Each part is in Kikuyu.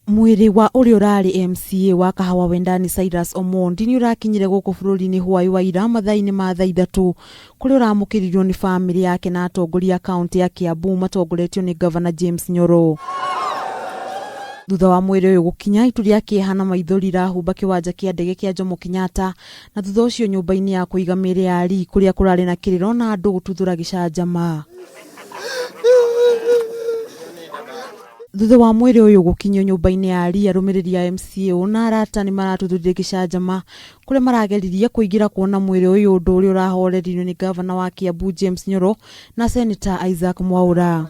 Mwĩrĩ wa ũrĩa ũrarĩ MCA wa Kahawa Wendani Cyrus Omondi nĩ ũrakinyire gũkũ bũrũri-inĩ hwaĩ wa ira mathaa-inĩ ma thaa ithatũ kũrĩa ũramũkĩrirwo nĩ bamĩrĩ yake na atongoria a kaũntĩ ya Kiambu matongoretio nĩ Ngavana James Nyoro. Thutha wa mwĩrĩ ũyũ gũkinya, itu rĩa kĩeha na maithori irahumba kĩwanja kĩa ndege kĩa Jomo Kenyatta na thutha ũcio nyũmba-inĩ ya kũiga mĩĩrĩ ya Lee kũrĩa kũrarĩ na kĩrĩro na andũ gũtuthũra gĩcanjama. Thutha wa mwĩrĩ ũyũ gũkinyio nyũmba-inĩ ya Lee, arũmĩrĩri a MCA na arata nĩ maratuthũrire gĩcanjama kũrĩa marageririe kũingĩra kuona mwĩrĩ ũyũ ũndũ ũrĩa ũrahoreririo nĩ ngavana wa Kiambu James Nyoro na Seneta Isaac Mwaura.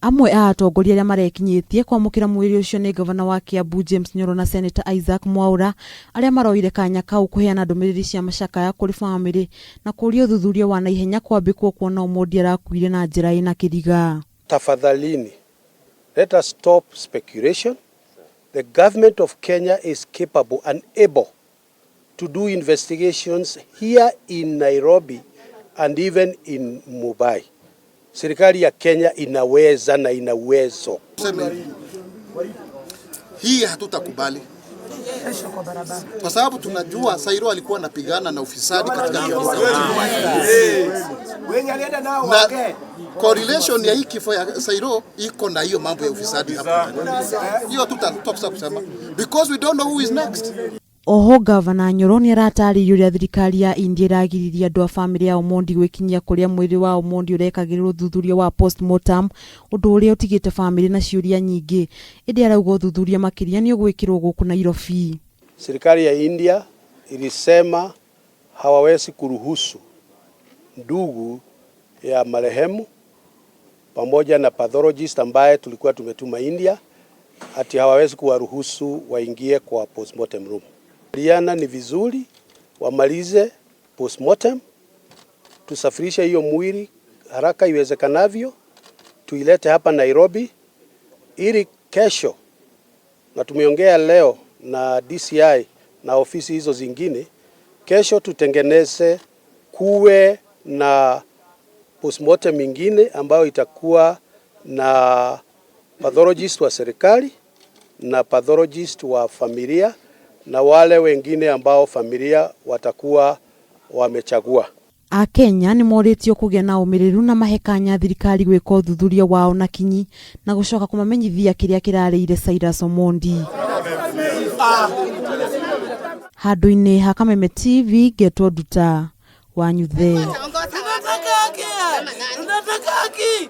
Amwe a atongoria arĩa marekinyĩtie kwamũkĩra mwĩrĩ ũcio nĩ ngavana wa Kiambu James Nyoro na Seneta Isaac Mwaura arĩa maroire kanya kau kũheana ndũmĩrĩri cia macakaya kũrĩ bamĩrĩ na kũũria ũthuthuria wa naihenya kwambĩkwo kuona Omondi arakuire na njĩra ĩna kĩriga. Tafadhalini, let us stop speculation. The government of Kenya is capable and able to do investigations here in Nairobi and even in Mumbai. Serikali ya Kenya inaweza na ina uwezo. Hii hatutakubali kwa sababu tunajua Sairo alikuwa anapigana na ufisadi katika na correlation ya hii kifo ya Sairo iko na hiyo mambo ya ufisadi hapo. Hiyo tutakosa kusema because we don't know who is next. Oho Gavana Nyoro nĩ aratarĩirie ũrĩa thirikari ya India ĩragiririe andũ a bamĩrĩ ya Omondi gwĩkinyia kũrĩa mwĩrĩ wa Omondi ũrekagĩrĩrwo ũthuthuria wa postmortem ũndũ ũrĩa ũtigĩte bamĩrĩ na ciũria nyingĩ ĩndĩ arauga ũthuthuria makĩria nĩ ũgwĩkĩrwo gũkũ Nairobi. Serikali ya India ilisema hawawezi kuruhusu ndugu ya marehemu pamoja na pathologist ambaye tulikuwa tumetuma India, ati hawawezi kuwaruhusu waingie kwa postmortem room. Liana ni vizuri wamalize postmortem, tusafirishe hiyo mwili haraka iwezekanavyo, tuilete hapa Nairobi ili kesho, na tumeongea leo na DCI na ofisi hizo zingine, kesho tutengeneze kuwe na postmortem ingine ambayo itakuwa na pathologist wa serikali na pathologist wa familia na wale wengine ambao familia watakuwa wamechagua. Akenya nĩ morĩtio kũgĩa na ũmĩrĩru na mahe kanya thirikari gwĩka ũthuthuria wao na kinyi na gũcoka kũmamenyithia kĩrĩa kĩrarĩire Cyrus Omondi. Handũ-inĩ ha Kameme TV ngetwo Nduta Wanyuthe. Tunataka haki! Tunataka haki!